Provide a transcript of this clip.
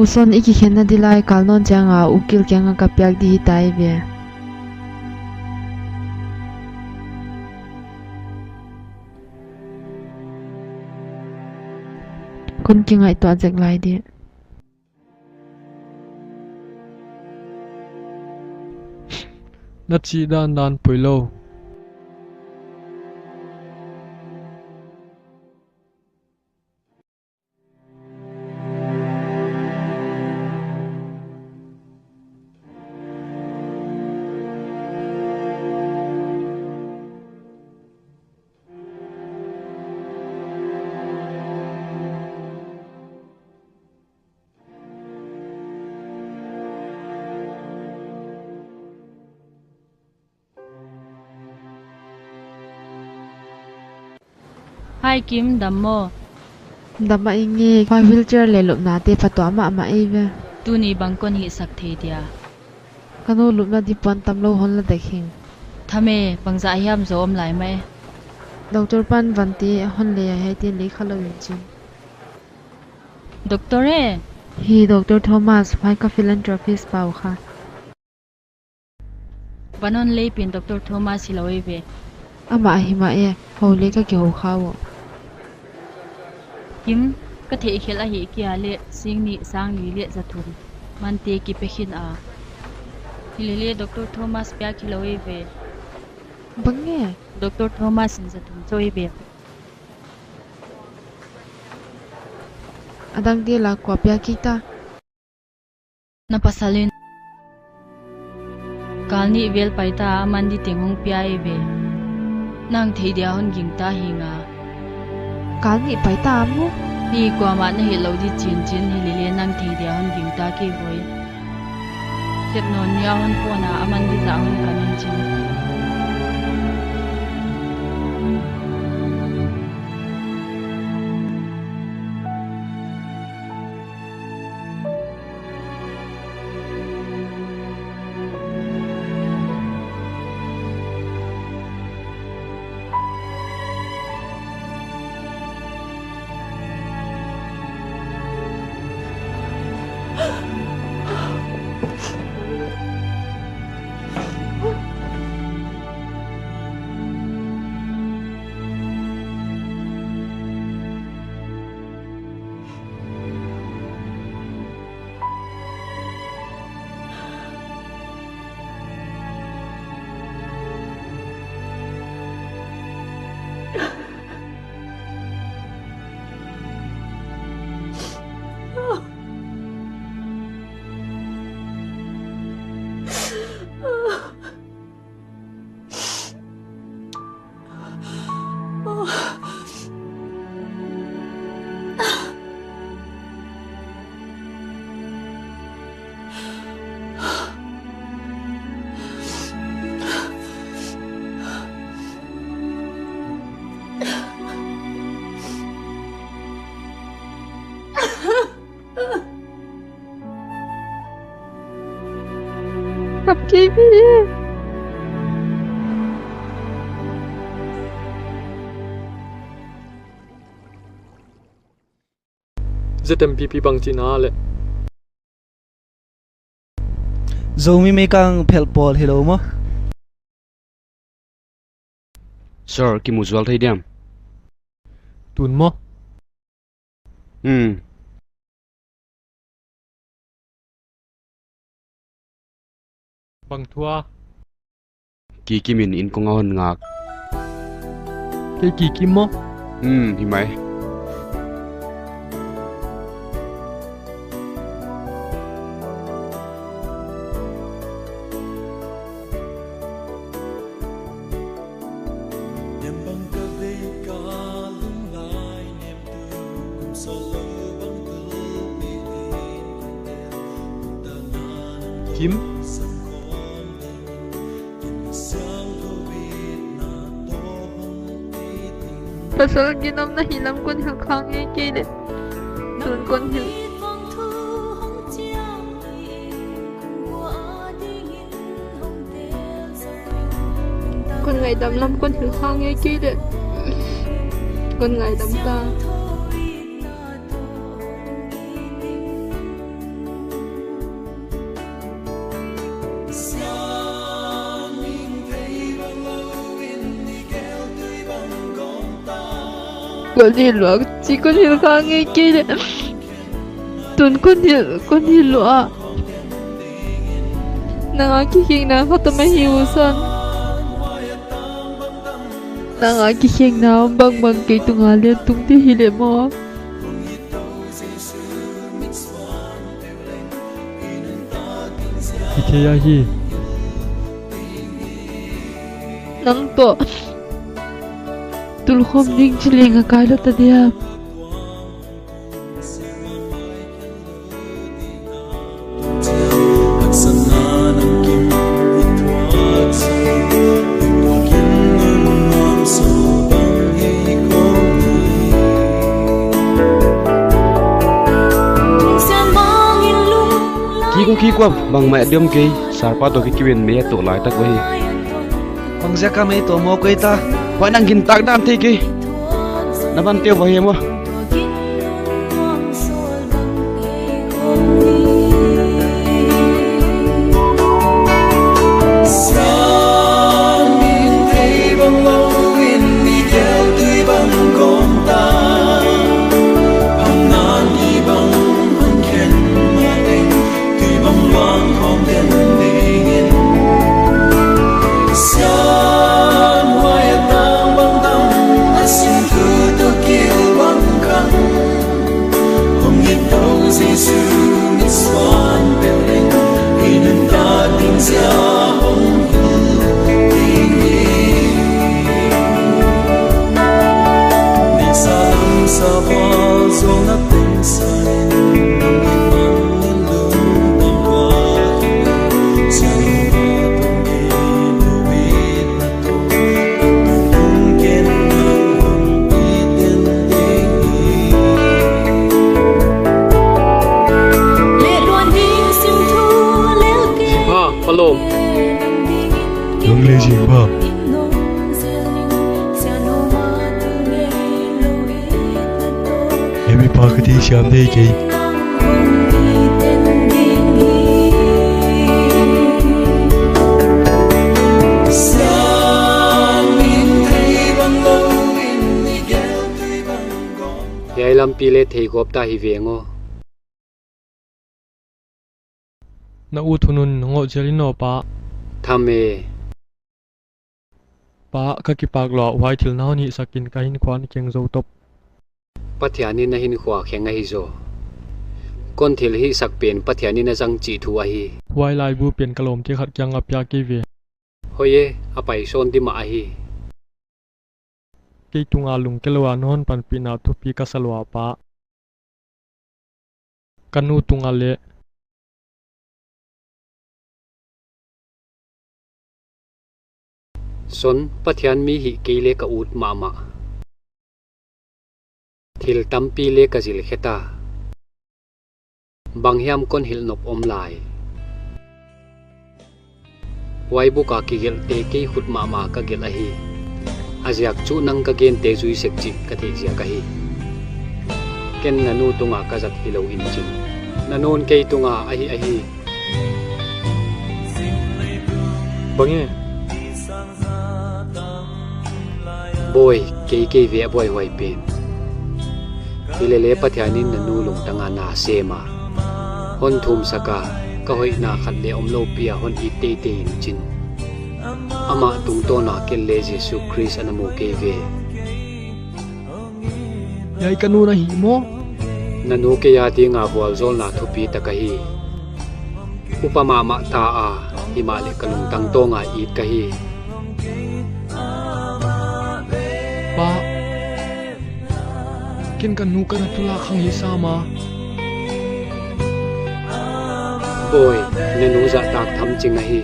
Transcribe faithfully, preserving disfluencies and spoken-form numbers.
U Son, i kikhenna di lai kal nawn chiang a ukil kiang a ka piak di hi tai ve. Kon kingaihtuah zek lai di. Na chih dandan poi lou. Hi Kim, dam maw? Dam a ing e, kha wheelchair leh lupna te phatuam mahmah ei ve. Tuni bang kon hihsak thei dia? Ka nu lupna di puan tamlou hon la dek hing. Tham e, bangzah hiam zou om lai mai. Doctor pan van te hon lei a, hiai te lei kha lou in chin. Doctor e? Hi Doctor Thomas, huai ka philanthropist pau kha. Van hon lei pen Doctor Thomas hilou ei ve. Amah hi mah e, hou leh ka kihou kha uh. Kim, ka theihkhelh ahih kia leh sing nih sang li leh za thum man te kipe khin a. Hilele Doctor Thomas piak hilou ei ve. Bang e? Doctor Thomas in za thum choi ve. A dang te la kua piak kei ta? Na pasal in. Kal nih vel pai ta a, aman di teng hong pia ei ve. Nang thei dia hon gingta hi nga. Kal nih pai ta maw? Hi kuamah na hilou di chinchin hilele nang thei dia hon gingta kei voi. Sep nawn nia hon phone a, aman di zah hon kam in chin. Kap kei ve. Z M P P bang chihna leh. Zomi meikang phelh pawl hilou maw? Sir, kimu zual thei diam? Tun maw? Hmm. Bang thu a? Kikim in inn kong a hon ngak. Kei Kikim maw? Hmm, hi mai. Kim? Pasal ginom na hi lam kon hilh kha ngei kei leh. Tun kon hilh. Kon ngaidam lam kon hilh kha ngei kei leh. Kon ngaidam ta. Kon hilh lua, chi kon hilh kha ngei kei leh. Tun kon hilh, kon hilh lua. Nang a kikhenna khat om ahi uh Son. Nang a kikhenna bangbang kei tunga leng tung di hileh maw. Hithei ahi. Nang toh tulkhawm ding chi leng a kai lou ta diam. Kiko kiko bangmah diam kei, Sarpa toh kikiven mei a toh lai tak uhi. Bangziak a mei toh mawk kei ta. Huai nang gintak dan thei kei. Na ban teu bang hi maw. Zipha, palawm. Nang leh Zipha. Hemi pa ka ti siam dei kei. Hiai lampi leh thei gawp ta hi veng aw. Na u thunun ngoh zel in aw pa. Tham e. Pa, ka kipak lua, huai thil na hon hihsak in ka hinkhua a keng zou top. Pathian in na hinkhua kheng ahi zaw. Kon thil hihsak pen Pathian in a zang chih thu ahi. Huai laibu pen ka lawmte khat kiang a piak kei ve. Hoih e, a pai sawn di mah ahi. Kei tunga lungke lou a na hon panpihna thupi ka sa lua pa. Ka nu tunga leh. Son, Pathian mi hih kei leh ka ut mahmah. Thil tampi leh ka zil khe ta. Bang hiam kon hilh nop om lai. Huai buk a kigelhte kei khut mahmah ka gelh ahi. A ziak chu nang ka gente zui sek chih ka theih ziak ahi. Ken na nu tunga ka zat hilou in chin. Na nun kei tunga a hih ahi. Bang e? Bawi, kei kei ve a buaihuai pen. Hilele Pathian in na nu lungtang a na sem a, hon thumsak a, ka hoihna khat leh omlou pi a hon it teitei in chin. Amah tungtawn a ken leh Jesu Khrist ana mu kei ve. Hiai ka nu na hi maw? Na nu kei a dinga vualzawlna thupi tak ahi. Upa mahmah ta a, himahleh ka lungtang tawng a it ka hi. Pa, ken ka nu ka na tulak khang hi sam a. Bawi, na nu zahtak tham ching ahi.